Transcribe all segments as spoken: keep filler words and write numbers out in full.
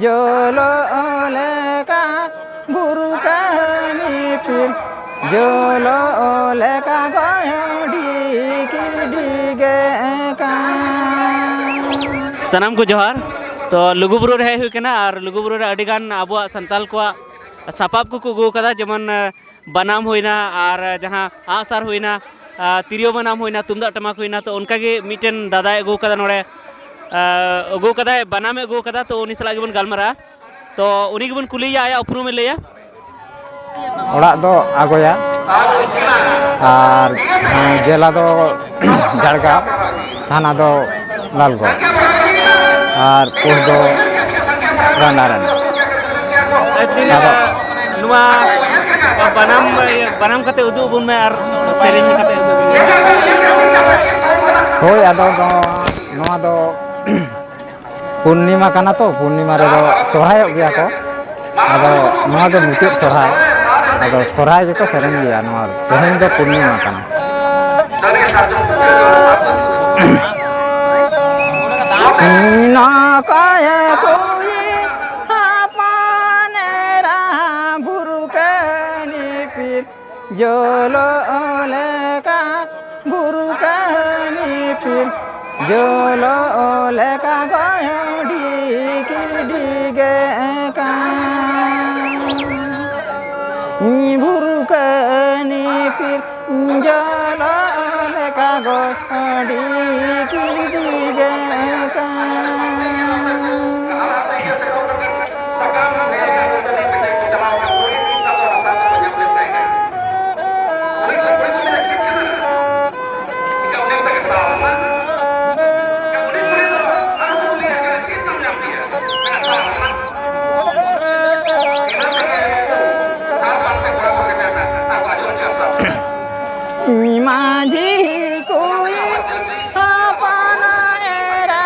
ᱡᱚᱞᱚ ᱞᱮᱠᱟ ᱵᱩᱨᱩ ᱠᱟᱹᱦᱱᱤ ᱯᱤᱨ, ᱡᱚᱞᱚ ᱞᱮᱠᱟ ᱜᱚᱭᱚᱰᱤ ᱠᱤᱰᱤ ᱜᱮ ᱠᱟᱱ᱾ ᱥᱟᱱᱟᱢ ᱠᱚ ᱡᱚᱦᱟᱨ᱾ ᱛᱚ, ᱞᱩᱜᱩᱵᱩᱨᱩ ᱨᱮ ᱦᱮᱡ ᱦᱩᱭ ᱠᱟᱱᱟ ᱟᱨ ᱞᱩᱜᱩᱵᱩᱨᱩ ᱨᱮ ᱟᱹᱰᱤ ᱜᱟᱱ ᱟᱵᱚᱣᱟᱜ ᱥᱟᱱᱛᱟᱞ ᱠᱚᱣᱟᱜ ᱥᱟᱯᱟᱵ ᱠᱚᱠᱚ ᱟᱹᱜᱩ ᱟᱠᱟᱫᱟ, ᱡᱮᱢᱚᱱ, ᱮ, ᱵᱟᱱᱟᱢ ᱦᱩᱭᱱᱟ ᱟᱨ ᱡᱟᱦᱟᱸ ᱟᱜᱼᱥᱟᱨ ᱦᱩᱭᱱᱟ, ᱟ, ᱛᱤᱨᱭᱳ ᱵᱟᱱᱟᱢ ᱦᱩᱭᱱᱟ, ᱛᱩᱢᱫᱟᱜ ᱴᱟᱢᱟᱠ ᱦᱩᱭᱱᱟ᱾ ᱛᱚ, ᱚᱱᱠᱟᱜᱮ ᱢᱤᱫᱴᱮᱱ ᱫᱟᱫᱟᱭ ᱟᱹᱜᱩ ᱟᱠᱟᱫᱟ ᱱᱚᱰᱮ, ᱟ, ᱟᱹᱜᱩ ᱟᱠᱟᱫᱟᱭ, ᱵᱟᱱᱟᱢᱮ ᱟᱹᱜᱩ ᱟᱠᱟᱫᱟ᱾ ᱛᱚ, ᱩᱱᱤ ᱥᱟᱞᱟᱜ ᱜᱮᱵᱚᱱ ᱜᱟᱞᱢᱟᱨᱟᱜᱼᱟ᱾ ᱛᱚ, ᱩᱱᱤ ᱜᱮᱵᱚᱱ ᱠᱩᱞᱤᱭᱮᱭᱟ, ᱟᱭᱟᱜ ᱩᱯᱨᱩᱢᱮ ᱞᱟᱹᱭᱟ᱾ ᱚᱲᱟᱜ ᱫᱚ ᱟᱜᱚᱭᱟ ᱟᱨ ᱡᱮᱞᱟ ᱫᱚ ᱡᱷᱟᱲᱜᱨᱟᱢ, ᱛᱷᱟᱱᱟ ᱫᱚ ᱞᱟᱞᱜᱚᱲ ᱟᱨ ᱯᱳᱥᱴ ᱫᱚ ᱨᱟᱱᱟᱨᱟᱱ᱾ ᱟᱪᱪᱷᱟ, ᱟᱫᱚ ᱱᱚᱣᱟ ᱵᱟᱱᱟᱢ, ᱤᱭᱟᱹ, ᱵᱟᱱᱟᱢ ᱠᱟᱛᱮ ᱩᱫᱩᱜ ᱟᱵᱚᱱ ᱢᱮ ᱟᱨ ᱥᱮᱨᱮᱧ ᱠᱟᱛᱮ ᱩᱫᱩᱜ ᱟᱵᱚᱱ ᱢᱮ᱾ ᱦᱳᱭ, ᱟᱫᱚ ᱱᱚᱣᱟ, ᱱᱚᱣᱟ ᱫᱚ ᱯᱩᱨᱱᱤᱢᱟ ᱠᱟᱱᱟ ᱛᱚ, ᱯᱩᱨᱱᱤᱢᱟ ᱨᱮᱫᱚ ᱥᱚᱨᱦᱟᱭᱚᱜ ᱜᱮᱭᱟ ᱠᱚ᱾ ᱟᱫᱚ ᱱᱚᱣᱟ ᱫᱚ ᱢᱩᱪᱟᱹᱫ ᱥᱚᱨᱦᱟᱭ, ᱟᱫᱚ ᱥᱚᱨᱦᱟᱭ ᱜᱮᱠᱚ ᱥᱮᱨᱮᱧ ᱜᱮᱭᱟ᱾ ᱱᱚᱣᱟ ᱛᱮᱦᱮᱧ ᱫᱚ ᱯᱩᱨᱱᱤᱢᱟ ᱠᱟᱱᱟ᱾ ᱱᱟᱠᱟᱭ ᱠᱚᱭᱮ ᱦᱟᱯᱟᱱ ᱮᱨᱟ ᱵᱩᱨᱩ ᱠᱟᱹᱦᱱᱤ ᱯᱤᱨ, ᱡᱚᱞᱚ ᱞᱮᱠᱟ ᱵᱩᱨᱩ ᱠᱟᱹᱦᱱᱤ ᱯᱤᱨ, ᱡᱚᱞᱚ ᱞᱮᱠᱟ ᱜᱚᱭᱚᱰᱤ ᱠᱤᱰᱤ ᱜᱮ ᱠᱟᱱ᱾ ᱵᱩᱨᱩ ᱠᱟᱹᱦᱱᱤ ᱯᱤᱨ, ᱡᱚᱞᱚ ᱞᱮᱠᱟ ᱜᱚᱭᱚᱰᱤ ᱠᱤᱰᱤ ᱜᱮ ᱠᱟᱱ᱾ ᱢᱟᱹᱡᱷᱤ ᱠᱚᱭᱮ ᱦᱚᱯᱚᱱ ᱮᱨᱟ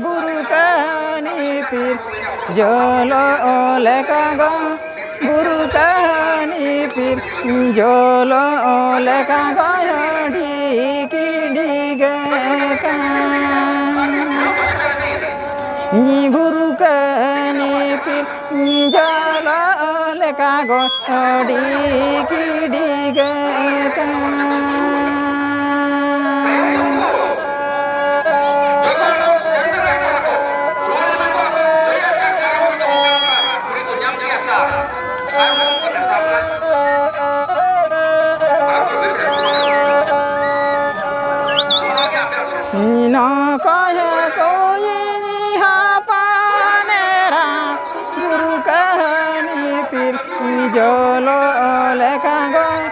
ᱵᱩᱨᱩ ᱠᱟᱹᱦᱱᱤ ᱯᱤᱨ, ᱡᱚᱞᱚ ᱞᱮᱠᱟ ᱜᱚ ᱵᱩᱨᱩ ᱠᱟᱹᱦᱱᱤ ᱯᱤᱨ, ᱡᱚᱞᱚ ᱞᱮᱠᱟ ᱜᱚᱭᱚᱰᱤ ᱠᱤᱰᱤ ᱜᱮ ᱠᱟᱱ᱾ ᱵᱩᱨᱩ ᱠᱟᱹᱦᱱᱤ ᱠᱟᱜᱚᱡᱽ ᱰᱤᱜᱤ ᱰᱤᱜᱟᱹ ᱠᱟᱱ᱾ ᱤᱧ ᱱᱚᱠᱚᱭ ᱠᱚᱭᱤᱧ ᱦᱚᱯᱚᱱ ᱮᱨᱟ, ᱵᱩᱨᱩ ᱠᱟᱹᱦᱱᱤ ᱯᱤᱨ ᱡᱚᱞᱚ ᱞᱮᱠᱟ ᱜᱚᱭ,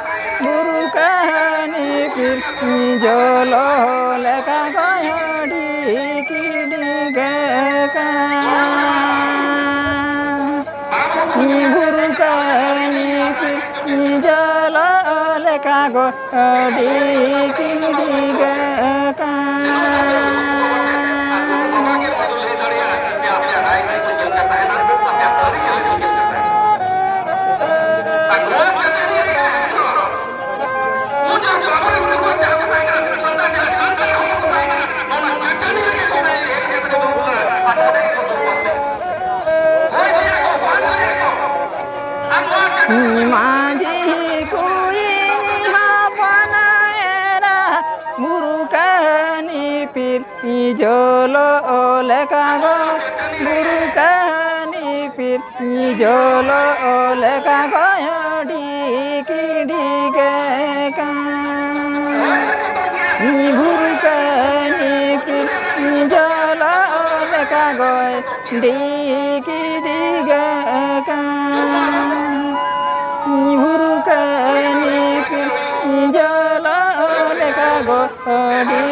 ᱵᱩᱨᱩ ᱠᱟᱹᱦᱱᱤ ᱯᱤᱨ ᱡᱚᱞᱚ ᱞᱮᱠᱟ ᱜᱚᱭ, ᱟᱹᱰᱤ ᱠᱤᱰᱤᱜᱟᱹ ᱠᱟᱱ᱾ ᱵᱩᱨᱩ ᱠᱟᱹᱦᱱᱤ ᱯᱤᱨ ᱡᱚᱞᱚ ᱞᱮᱠᱟ ᱜᱚᱭ, ᱟᱹᱰᱤ ᱠᱤᱰᱤᱜᱟᱹ ᱠᱟᱱ᱾ ᱢᱟᱹᱡᱷᱤ ᱠᱩᱲᱤᱧ ᱦᱚᱯᱚᱱ ᱮᱨᱟ, ᱵᱩᱨᱩ ᱠᱟᱹᱦᱱᱤ ᱯᱤᱨ ᱡᱚᱞᱚ ᱞᱮᱠᱟ ᱜᱚ, ᱵᱩᱨᱩ ᱠᱟᱹᱦᱱᱤ ᱯᱤᱨ ᱡᱚᱞᱚ ᱞᱮᱠᱟ ᱜᱚ, ᱟᱹᱰᱤ ᱠᱤᱰᱤᱜᱟᱹ ᱠᱟᱱ᱾ ᱵᱩᱨᱩ ᱠᱟᱹᱦᱱᱤ ᱯᱤᱨ ᱡᱚᱞᱚ ᱞᱮᱠᱟ ᱜᱚᱭ, ᱰᱤᱜᱤ ᱰᱤᱜᱟᱹ ᱠᱟᱱ᱾ ᱵᱩᱨᱩ ᱠᱟᱹᱦᱱᱤ ᱯᱤᱨ ᱡᱚᱞᱚ ᱞᱮᱠᱟ ᱜᱚᱭ, ᱟᱹᱰᱤ